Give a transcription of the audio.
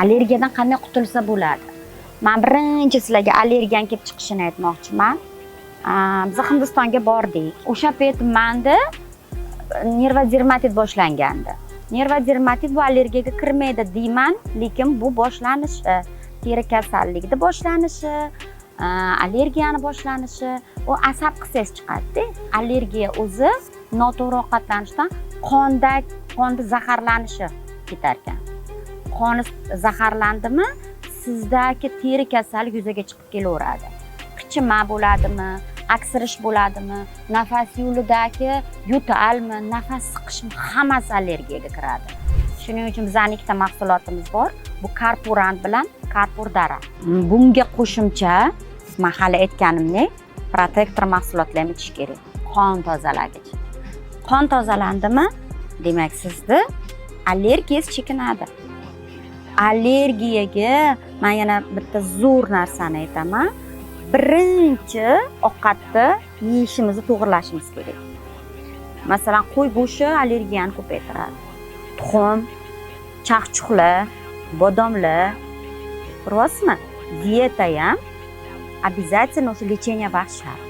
Allergiyadan qanday qutulsa bo'ladi? Man birinchi sizlarga allergiyani kelib chiqishini aytmoqchiman. Biz Hindistonga bordik. O'sha payt manda nervodermatit boshlangandi. Nervodermatit bu allergiyaga kirmaydi deyman, lekin bu boshlanishi, teri kasalligini boshlanishi, allergiyani boshlanishi, u asab qilsangiz chiqadida. Allergiya o'zi noto'g'ri ovqatlanishdan qonda zaharlanishi ketar ekan. Qoni zaharlandimi, sizdagi teri kasallik yuzaga chiqib kelaveradi. Qichima bo'ladimi, aksirish bo'ladimi, nafas yo'lidagi yo'talmi, nafas siqishmi, hammasi allergiyaga kiradi. Shuning uchun bizani ikkita mahsulotimiz bor. Bu Karpurant bilan Karpur Dara. Bunga qo'shimcha, man hali aytganimdek, protektor mahsulotlar ham ichish kerak. Qon tozalagich. Qon tozalandimi, demak, sizni allergiyangiz chekinadi. Allergiyaga man yana bitta zo'r narsani aytaman. Birinchi ovqatni yeyishimizni to'g'irlashimiz kerak. Masalan, qo'y go'shti allergiyani ko'paytiradi. Tuxum, chaqchuqlar, bodomlar, ko'ryapsizmi? Dieta ham обязательно o'sha лечение vaqt shart.